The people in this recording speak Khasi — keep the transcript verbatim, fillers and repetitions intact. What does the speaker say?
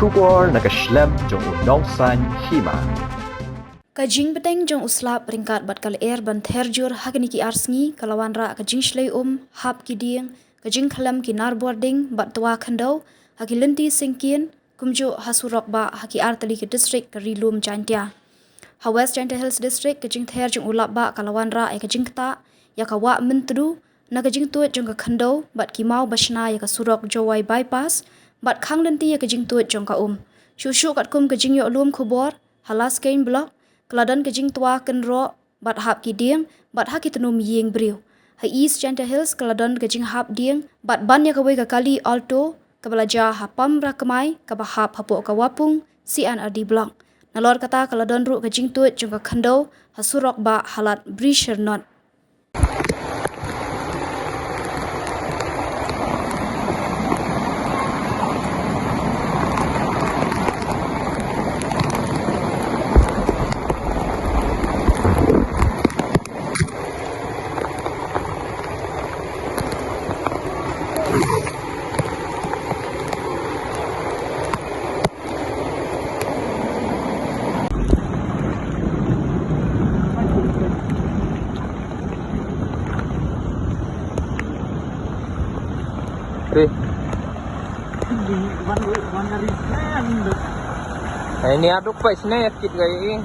Khubor na ka shlem jong u Nongsaiñ Hima. Ka jingbteng jong u slap ryngkat bad ka lyer ban ther jur ha kine ki ar sngi ka la wanrah ka jingshlei um hap ki dieng, ka jingkhlem ki nar bording bad twa khyndew ha ki lynti syngkien, kumjuh ha surok bah ha ki ar tylli ki district ka Ri Lum Jaintia. Ha West Jaintia Hills District ka jingther jong u lap bah ka la wanrah ïa ka jingktah ïa ka wah Myntdu na ka jingtuid jong ka khyndew bad ki maw ba shna ïa ka surok Jowai Bypass bad khang lynti ïa ka jingtuid jong ka um. Shuh shuh katkum ka jingïoh lum khubor ha Laskein Block ka la don ka jingtwa kynroh bad hap ki dieng bad ha ki tnum ïing briew. Ha East Jaintia Hills ka la don ka jinghap dieng bad ban ïa kawei ka kali Alto kaba la jia ha Pamra Kmai kaba hap hapoh ka Wapung C and R D Block. Nalor kata ka la don ruh ka jingtuid jong ka khyndew ha surok bah ha lad Brishernot. Ri. Ai, ni aduk pa isne kit gai.